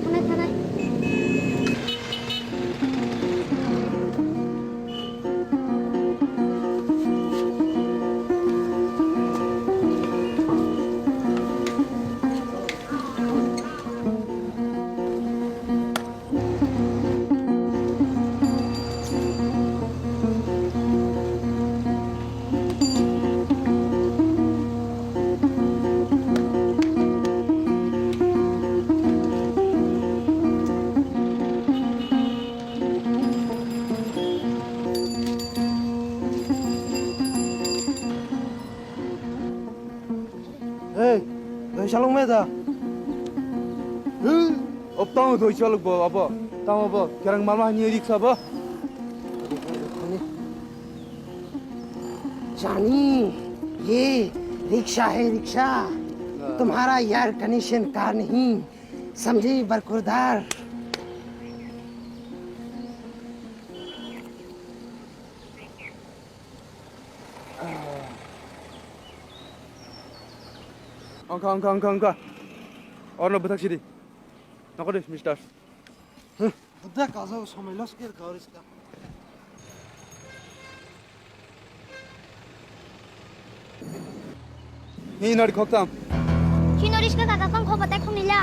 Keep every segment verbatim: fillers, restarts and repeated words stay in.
Thanai, thanai. Ei, doi salong me da. Hei, ob tamo doi salok bo abo. Tamo bo, kerang mama ni riksa bo. जानी, ये रिक्शा है, रिक्शा। तुम्हारा air condition car नहीं, समझे बरखुरदार? Wngkha, wngkha, wngkha, wngkha. Orno bwthak sidi. Nokodi, mister. Bwthak kaisa somai loss khe kha, ori sida. Hei, nari khoktam. Chino riska kaka kong khoba tai khong nila.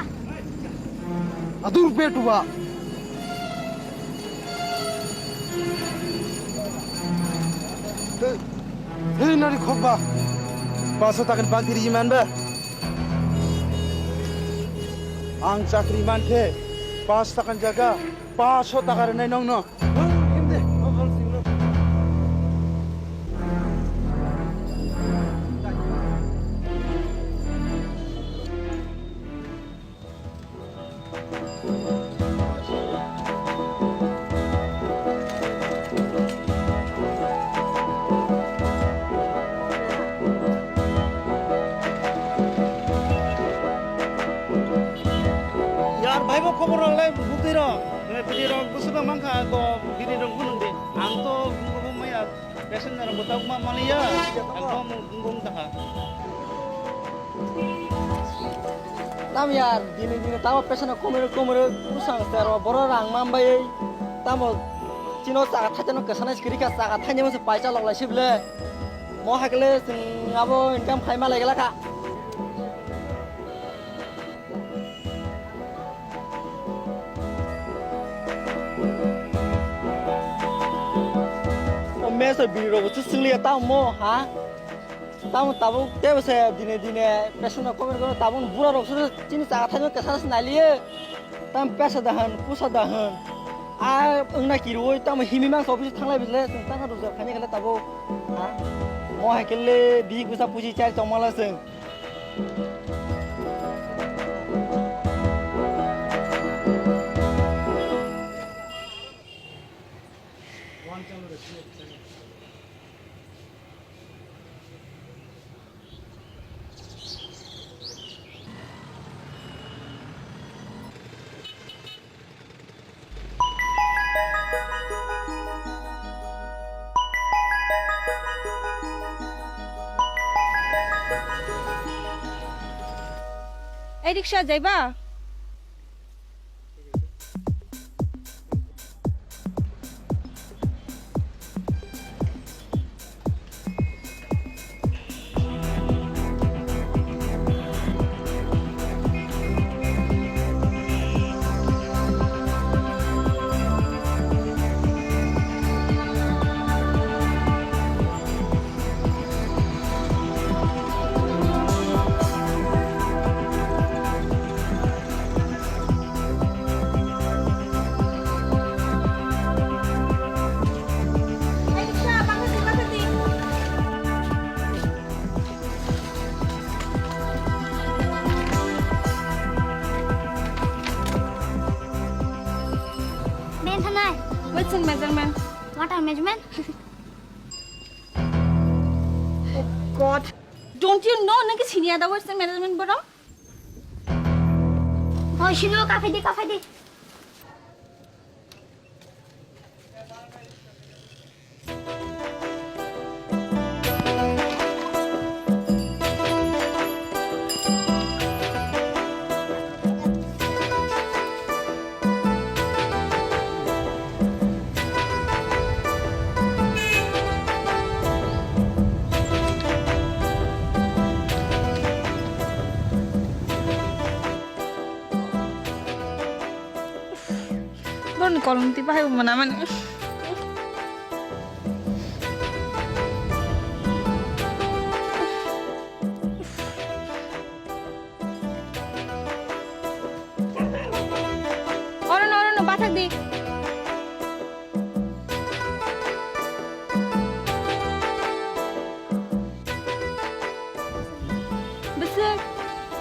Adur betuba. Hei, nari khokba. Paso takan bantiri iman ba. Ang chakri man khe, pas takan jaga, paso taka rwnai nongno. Yar, bhai, bo khobor rok le bwtwi rok, bini rok bwswk mankha, to bini rok phunuk di. Ang to bumung maya. Passenger bo tabuk ma maliya, ekdom bung bung taka. Tam yar, dini dini tamo passenger komero komero kusang sero boro rang mambai. Tamo chino saka thaitano kesana skiri ka saka thaini mase paisa lok lai sible. Mo hakle sing abo income khai ma lai gela ka. O meso bini rogo se singliya tamo mo, ha? Tamo tabuk tebo se dine dine pesonno comment kono tabuk bura rok se chini chaka thaino kesa se naliye. Tam pesa dahan, pusa dahan. A wngna kiroi tamo himi mangsa office thanglai bisle, tang tang rojak khaini khala tabuk, ha? Mo hai kele bi gusa puji chai tongmala se. Ei, riksha jaiba? Ben thanai. Wait, sir, measurement. What are measurement? Oh God. Don't you know nang siniya da Western management boro? Oh, sino, kafe di, kafe di. Kolom twi bahai bo mwnamani. Orono, orono, bathak di. Bwswk?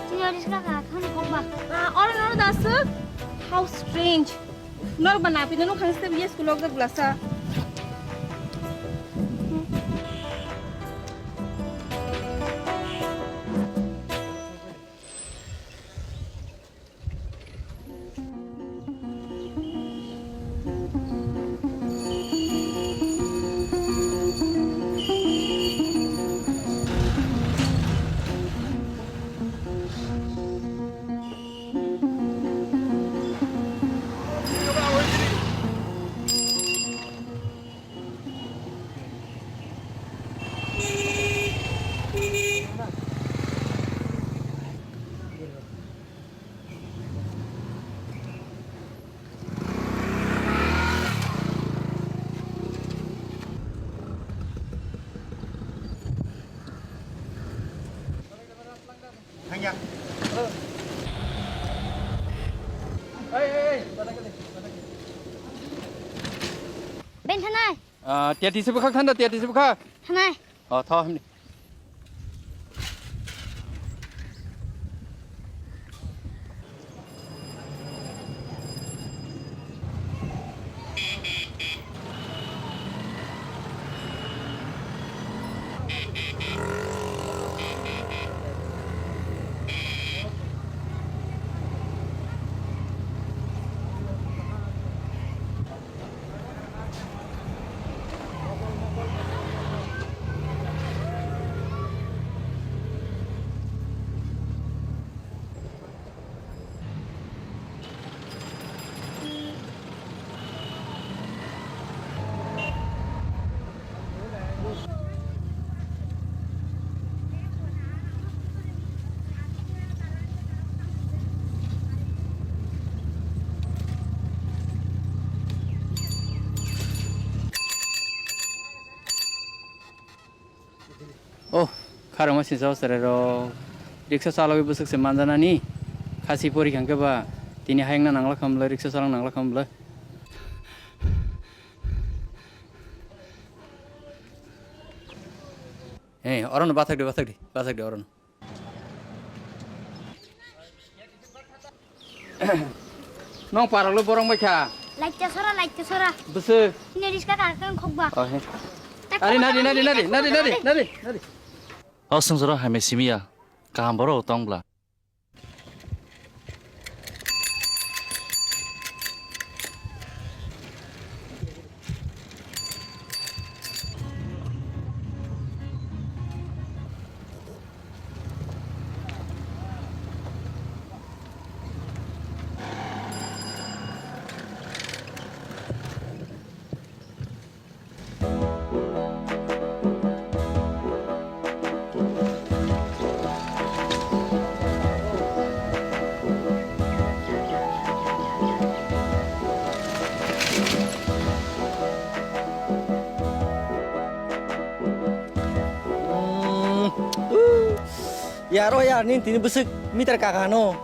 Chini Harish kaka, thani kokba. Ah, orono, orono da aswk? How strange. Norok ba napino nuk khang step yes kulok jak blasa. Thangya. Ei, ei, ei. Ben thanai. Ah, tiya tisi bwkhak thanda, tiya tisi bwkhak. Thanai. Oh, tho, himni. Oh, kharangma sinsa o chwrai rok. Riksa chalogwi bwswk se manjanani. Khasi pori kha hwnkhe ba tini hayungna nangla khamle, riksa chalang nangla khamle. Hey, orono bathak di, bathak di, bathak di orono. Nong parok lo borong bai kha. Light ta sora, light ta sora. Bwswk. Ini riska ka kan khokba. Oh, he. Ari nadi, nadi, nadi, nadi, nadi, nadi, nadi. O sungsaro hamya simiya. Kaham borok tong bla. Yar o yar, nini tini bwswk meter kaka no.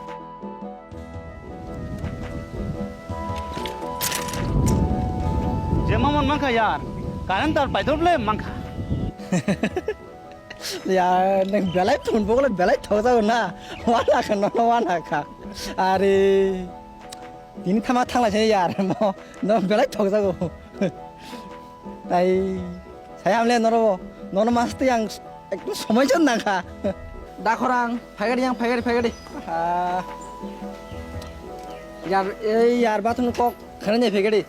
Je mamon mankha yar, current tar paithor ble mankha. Yar, nwng belai thun bokle belai thokjago na. Wana kha, nono wana kha. Are, tini thama thanglai se yar, no, no belai thokjago. Tai, sai hamle norobo, nono mas tei ang ekdom somoi jon nangkha. Da khorang, phaigadi yang, phaigadi, phaigadi. Ah. Yar, ei yar bathum kok khana ni phaigadi.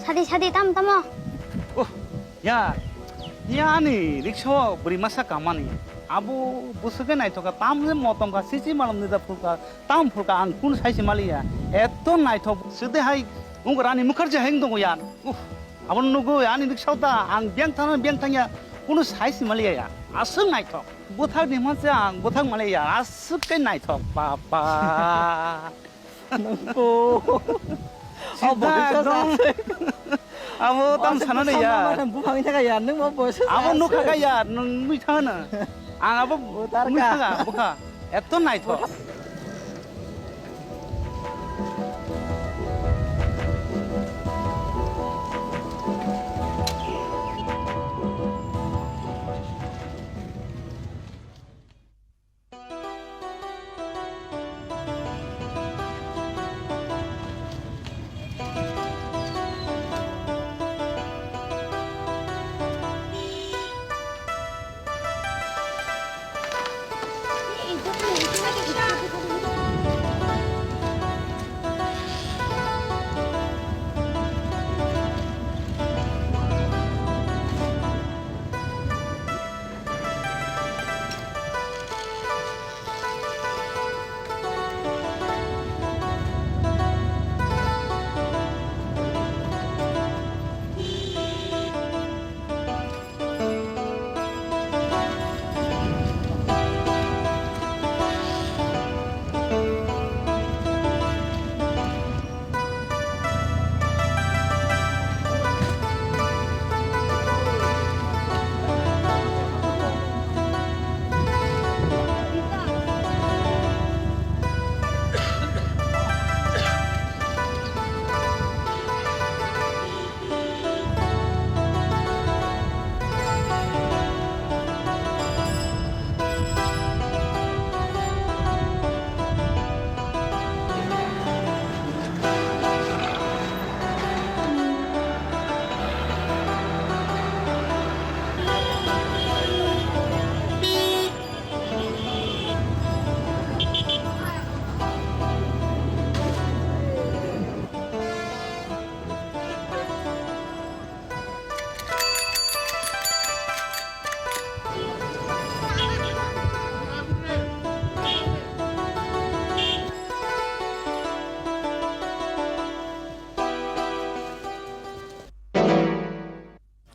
Sadi, sadi, tam, tamo. Oh, ya, ya ani riksa o bwrwi masa kamani. Abo bwswk khe naithok kha, tam je motom kha, sisi malom nida phul kha. Tam phulka ang kunu sai se maliya. Eto naithok. Sede hai wng Rani Mukherjee hai wng tongo ya. Uff, abo nugo ani dik sauta ang biyang thangna biyang thangya kunu sai se maliya ya. Aswk naithok. Bwthak ni manse ang bwthak maliya. Aswk khe naithok. Papa. Nungko. Sida ekdom. Abo tam sana de ya. Buphang thaka ya, nung mo boysa. Abo nukha ka ya, nung nui thana. Ang abo nui thaka, bukha. Eto naithok.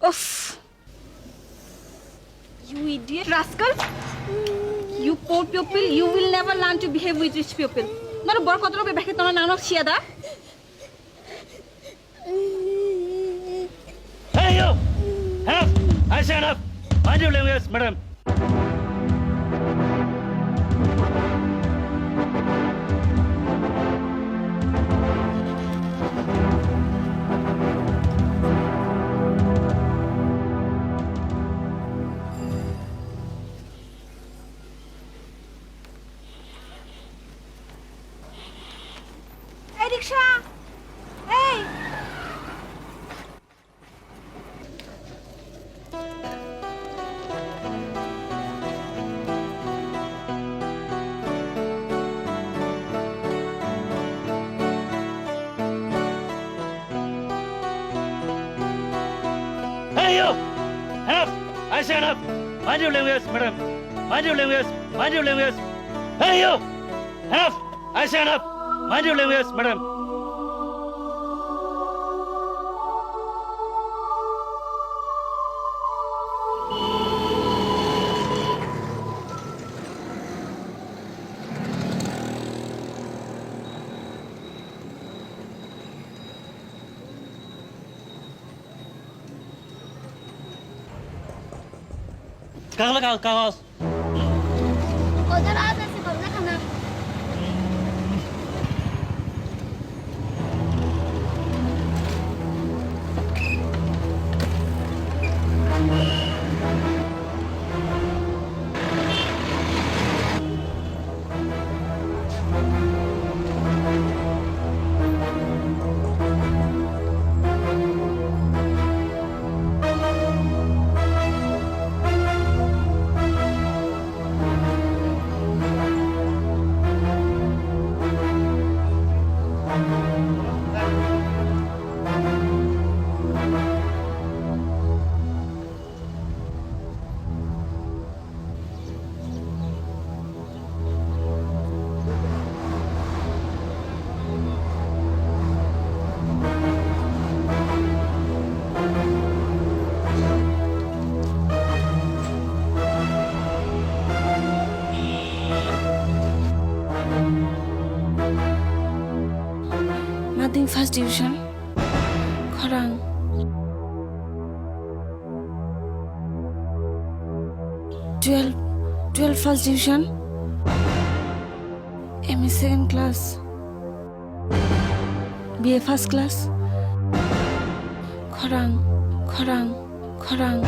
Uff. You idiot rascal. You poor people, you will never learn to behave with rich people. Noro bor kotoro be bekhe tono nangno siya da. Hey, you! Enough! I say enough! Mind your language, madam. Hey, rickshaw! Hey! Hey, you! Enough! I say enough! Mind your language, madam! Mind your language! Mind your language! Hey, you! Enough! I say enough! Mind your language, madam! Kagla ka-, kagos. Odor aja si babla khana. Maths first division. Khorang. Twelve, twelve first division. M A second class. B A first class. Khorang, khorang, khorang.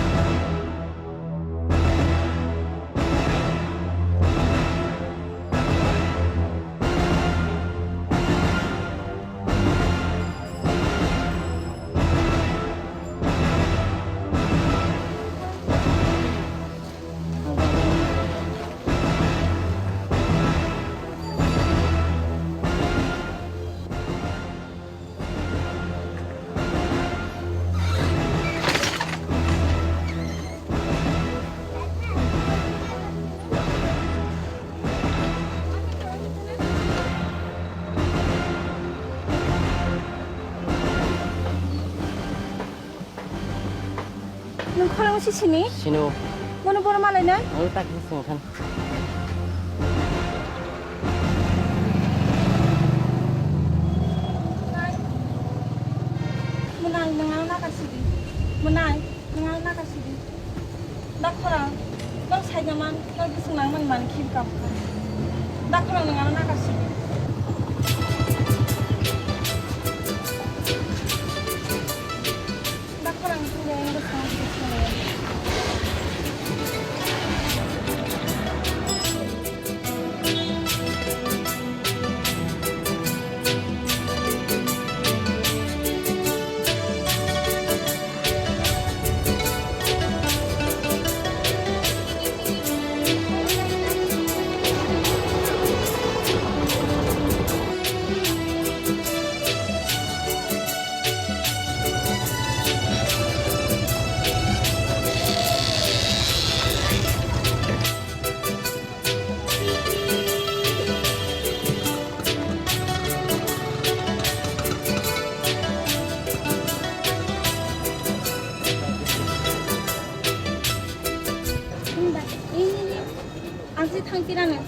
Nwng khorang si sini? Sino. Bono boro malai na? Ang tak sini kan. Mwnai, nwng ano nakar sidi. Mwnai, nwng ano nakar sidi. Da khorang, nwng saida man, nwng bwswng nang man man khim kam kha. Da khorang, nwng ano nakar sidi. Da khorang, nwng bwswng nang man. Ang si thang tirani.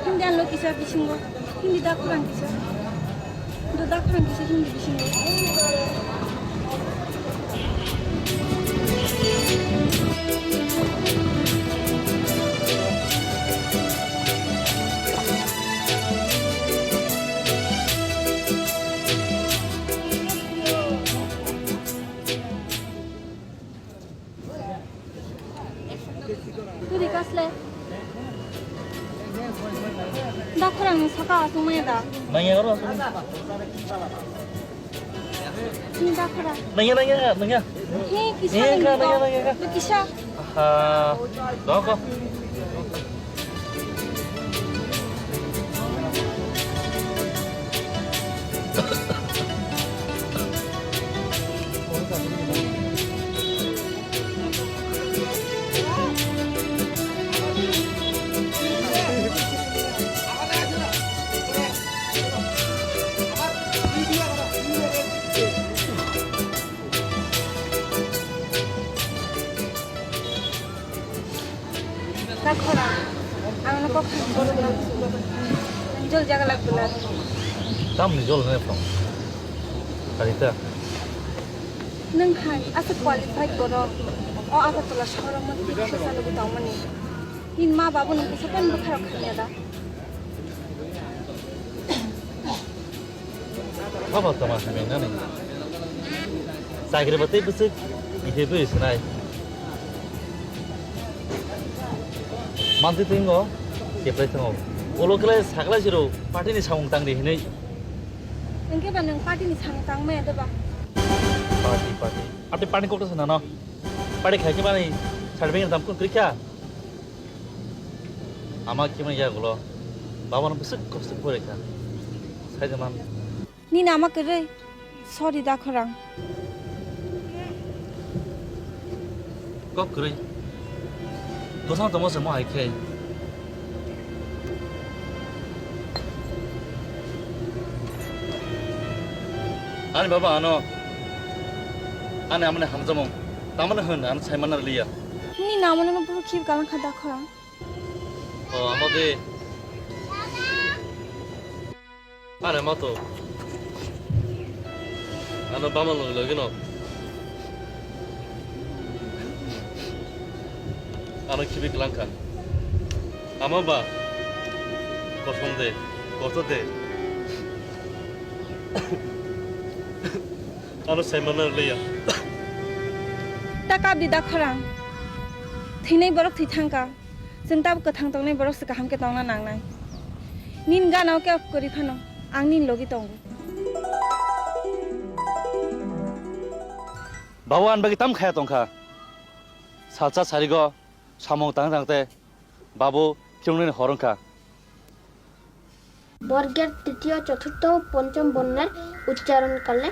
Hindi ano kisa bisingo. Hindi da khorang kisa. Do da khorang kisa hindi bisingo. Turi kasle. Da khorang ni saka asung maya da. Nangya oro asung. Ni da khorang. Nangya, nangya, nangya. He, kisa nangya, nangya, nangya. Kisa. Aha. Doko. Takhora, ang no kok thang borok no jol jaga lak belak. Tamni jol ne phang. Karita. Nwng hai asa qualified borok. O Agartala showroom o tiksa chalo bo tongmani. Nini ma babu nwng kisa pen bwkha rok khanya da. Haba tama hamya nani. Chakri ba tei bwswk ithai bwrwi swnai. Mantwi twi wngo, keplai thango. Ulo khlai sakhlai siro party ni samung tangdi hinwi. Hwnkhe ba nwng party ni samung tangmaya de ba? Party, party. Ate party kok ta sanano. Party khai khe bani certificate dam kun krikha. Ama kimani yagulo baba no bwswk kok swk pore kha. Sai de man. Nini ama kwrwi. Sorry da khorang. Kok kwrwi. Bwsano tongma se mo hai khe. Ani baba ano. Ani amani hamjamung. Tamani hwn ano sai manna liya. Nini namano no buru khib galang kha da khorang. O, amo de. Are ma to. Ano bama logi logi no. Ano khibi klangkha. Ama ba. Kosom de. Koto de. Ano saimana leya. Ta kap di da khorang. Thinai borok thwi thangkha. Chwng tabuk kwthang tongnai borok se kaham khe tongna nangnai. Nin gana o khe off kwrwi phano. Ang nin logi tongo. Babu ani bagwi tam khaya tongkha. Salsa sarigo samung tang tang te babu phirwngnani hor wngkha. বর্গের তৃতীয়, চতুর্থ ও পঞ্চম বর্ণের উচ্চারণ করলে